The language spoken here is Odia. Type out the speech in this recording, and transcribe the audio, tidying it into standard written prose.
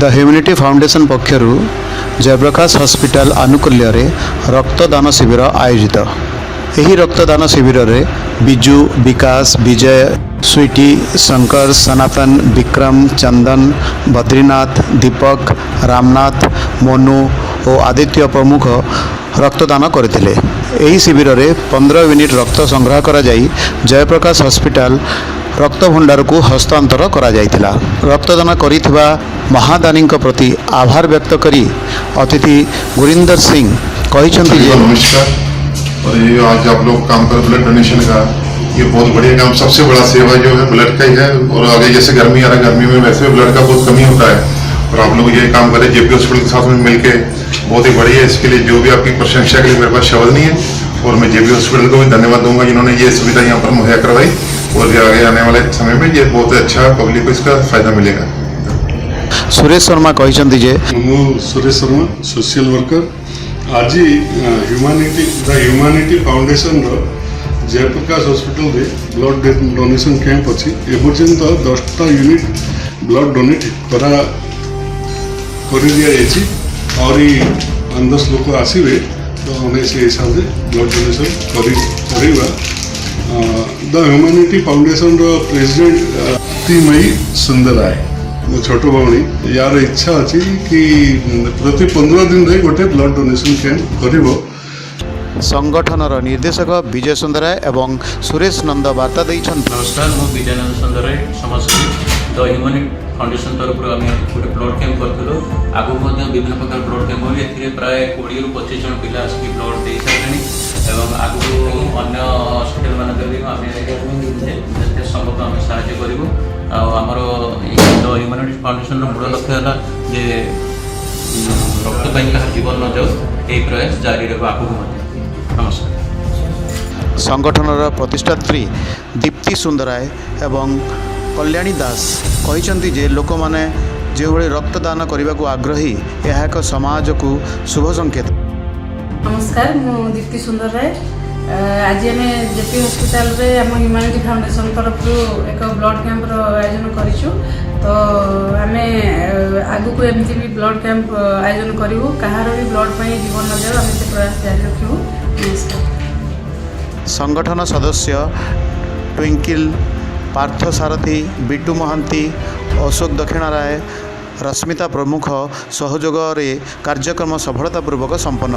ଦ ହ୍ୟୁମାନିଟି ଫାଉଣ୍ଡେସନ ପକ୍ଷରୁ ଜୟପ୍ରକାଶ ହସ୍ପିଟାଲ ଆନୁକୂଲ୍ୟରେ ରକ୍ତଦାନ ଶିବିର ଆୟୋଜିତ। ଏହି ରକ୍ତଦାନ ଶିବିରରେ ବିଜୁ, ବିକାଶ, ବିଜୟ, ସୁଇଟି, ଶଙ୍କର, ସନାତନ, ବିକ୍ରମ, ଚନ୍ଦନ, ବଦ୍ରିନାଥ, ଦୀପକ, ରାମନାଥ, ମୋନୁ ଓ ଆଦିତ୍ୟ ପ୍ରମୁଖ ରକ୍ତଦାନ କରିଥିଲେ। ଏହି ଶିବିରରେ 15 ୟୁନିଟ୍ ରକ୍ତ ସଂଗ୍ରହ କରାଯାଇ ଜୟପ୍ରକାଶ ହସ୍ପିଟାଲ ରକ୍ତ ଭଣ୍ଡାରକୁ ହସ୍ତାନ୍ତର କରାଯାଇଥିଲା। ରକ୍ତଦାନ କରିଥିବା ମହାଦାନୀଙ୍କ ପ୍ରତି ଆଭାର ବ୍ୟକ୍ତ କରି ଅତିଥି ଗୁରିନ୍ଦର ସିଂ କହିଛନ୍ତି ଯେ सभी को नमस्कार। और ये आज आप लोग काम कर ब्लड डोनेशन का, ये बहुत बढ़िया काम। सबसे बड़ा सेवा जो है, ब्लड का ही है। और आगे जैसे गर्मी आ रहा है, गर्मी में वैसे भी ब्लड का बहुत कमी होता है और आप लोग ये काम करें जेपी हॉस्पिटल के साथ में मिलके, बहुत ही बढ़िया है। इसके लिए जो भी आपकी प्रशंसा के लिए मेरे पास शब्द नहीं है और मैं जेपी हॉस्पिटल को भी धन्यवाद दूंगा, जिन्होंने ये सुविधा यहाँ पर मुहैया करवाई और ये आगे आने वाले समय में ये बहुत अच्छा, पब्लिक को इसका फायदा मिलेगा। ସୁରେଶ ଶର୍ମା କହିଛନ୍ତି ଯେ ମୁଁ ସୁରେଶ ଶର୍ମା, ସୋସିଆଲ ୱାର୍କର। ଆଜି ଦ ହ୍ୟୁମାନିଟି ଫାଉଣ୍ଡେସନର ଜୟପ୍ରକାଶ ହସ୍ପିଟାଲରେ ବ୍ଲଡ୍ ଡୋନେସନ୍ କ୍ୟାମ୍ପ ଅଛି। ଏପର୍ଯ୍ୟନ୍ତ 10ଟା ୟୁନିଟ୍ ବ୍ଲଡ୍ ଡୋନେଟ୍ କରିଦିଆଯାଇଛି। ଆହୁରି 5-10 ଲୋକ ଆସିବେ ତ ଆମେ ସେ ହିସାବରେ ବ୍ଲଡ୍ ଡୋନେସନ୍ କରିବା। ଦ ହ୍ୟୁମାନିଟି ଫାଉଣ୍ଡେସନର ପ୍ରେସିଡେଣ୍ଟ ତିମୟୀ ସୁନ୍ଦରାୟ, ମୋ ଛୋଟ ଭଉଣୀ। ୟାର ଇଚ୍ଛା ଅଛି କି ପ୍ରତି 15 ଦିନରେ ଗୋଟେ ବ୍ଲଡ୍ ଡୋନେସନ୍ କ୍ୟାମ୍ପ କରିବ। ସଂଗଠନର ନିର୍ଦ୍ଦେଶକ ବିଜୟ ସୁନ୍ଦରାୟ ଏବଂ ସୁରେଶ ନନ୍ଦ ବାର୍ତ୍ତା ଦେଇଛନ୍ତି। ନମସ୍କାର, ମୁଁ ବିଜୟାନନ୍ଦ ସୁନ୍ଦରାୟ, ସମାଜସେବୀ। ଦ ହ୍ୟୁମାନିଟି ଫାଉଣ୍ଡେସନ ତରଫରୁ ଆମେ ଗୋଟେ ବ୍ଲଡ୍ କ୍ୟାମ୍ପ କରିଥିଲୁ। ଆଗକୁ ମଧ୍ୟ ବିଭିନ୍ନ ପ୍ରକାର ବ୍ଲଡ୍ କ୍ୟାମ୍ପ ହୁଏ। ଏଥିରେ ପ୍ରାୟ 20ରୁ 25 ଜଣ ପିଲା ଆସିକି ବ୍ଲଡ୍ ଦେଇସାରିଲେଣି ଏବଂ ଆଗକୁ ଅନ୍ୟ ହସ୍ପିଟାଲ ମାନଙ୍କରେ ବି ଆମେ ଯେତେ ସମ୍ଭବ ଆମେ ସାହାଯ୍ୟ କରିବୁ। ଆଉ ଆମର ଏଇ ଦ ହ୍ୟୁମାନିଟି ଫାଉଣ୍ଡେସନର ମୂଳ ଲକ୍ଷ୍ୟ ହେଲା ଯେ ରକ୍ତ ପାଇଁ କାହାର ଜୀବନ ନ ଯାଉ। ଏହି ପ୍ରୟାସ ଜାରି ରହିବ ଆଗକୁ ମଧ୍ୟ। ନମସ୍କାର। ସଂଗଠନର ପ୍ରତିଷ୍ଠାତ୍ରୀ ଦୀପ୍ତି ସୁନ୍ଦରାୟ ଏବଂ କଲ୍ୟାଣୀ ଦାସ କହିଛନ୍ତି ଯେ ଲୋକମାନେ ଯେଉଁଭଳି ରକ୍ତଦାନ କରିବାକୁ ଆଗ୍ରହୀ, ଏହା ଏକ ସମାଜକୁ ଶୁଭ ସଂକେତ। ନମସ୍କାର, ମୁଁ ଦୀପ୍ତି ସୁନ୍ଦର ରାୟ। ଆଜି ଆମେ ଜେପି ହସ୍ପିଟାଲରେ ଆମ ହ୍ୟୁମାନିଟି ଫାଉଣ୍ଡେସନ ତରଫରୁ ଏକ ବ୍ଲଡ୍ କ୍ୟାମ୍ପର ଆୟୋଜନ କରିଛୁ। ତ ଆମେ ଆଗକୁ ଏମିତି ବି ବ୍ଲଡ୍ କ୍ୟାମ୍ପ ଆୟୋଜନ କରିବୁ। କାହାର ବି ବ୍ଲଡ୍ ପାଇଁ ଜୀବନ ନ ଯାଉ, ଆମେ ସେ ପ୍ରୟାସ ଜାରି ରଖିବୁ। ନମସ୍କାର। ସଂଗଠନ ସଦସ୍ୟ ଟ୍ୱିଙ୍କିଲ, ପାର୍ଥ ସାରଥୀ, ବିଟୁ ମହାନ୍ତି, ଅଶୋକ ଦକ୍ଷିଣାରାୟ, ରଶ୍ମିତା ପ୍ରମୁଖ ସହଯୋଗରେ କାର୍ଯ୍ୟକ୍ରମ ସଫଳତାପୂର୍ବକ ସମ୍ପନ୍ନ